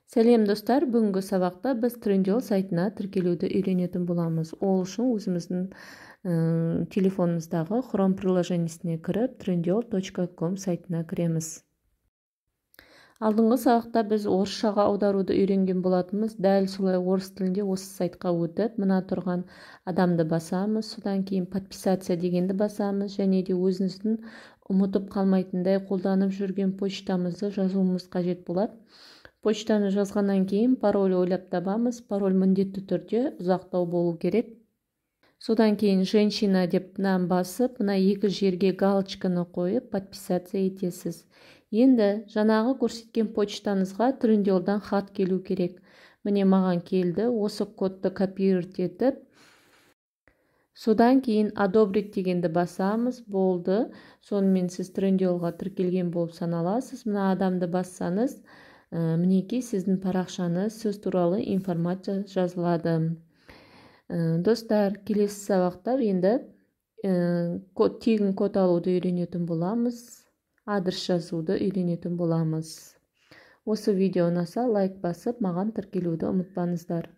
Сәлем, достар! Бүгінгі сабақта біз Trendyol сайтына тіркелуді үйренетін боламыз. Ол үшін өзіміздің телефонымыздағы Chrome приложениесіне кіріп, trendyol.com сайтына кіреміз. Алдыңғы сабақта біз орысшаға аударуды үйренген болатынбыз. Дәл солай орыс тілінде осы сайтқа өтіп, мына тұрған адамды басамыз, содан кейін «Подписаться» дегенді басамыз және де өзіңіздің ұмытып қалмайтындай қолданып жүрген почтамызды жазуымыз қажет болады. Почтаны жазғаннан кейін пароль ойлап табамыз. Пароль міндетті түрде ұзақтау болу керек. Содан кейін «Женщина» деп мынаны басып, мына екі жерге галочканы қойып, подписаться етесіз. Енді жаңағы көрсеткен почтаңызға Трендиолдан хат келу керек. Міне, маған келді. Осы кодты копировать етіп, содан кейін «Одобрить» дегенді басамыз. Болды, сонымен сіз Трендиолға тіркелген болып саналасыз. Мына адамды бассаңыз, мінекей, сіздің парақшаңыз, сіз туралы информация жазылады. Достар, келесі сабақта енді тегін код алуды үйренетін боламыз, адрес жазуды үйренетін боламыз. Осы видео ұнаса, лайк басып, маған тіркелуді ұмытпаңыздар.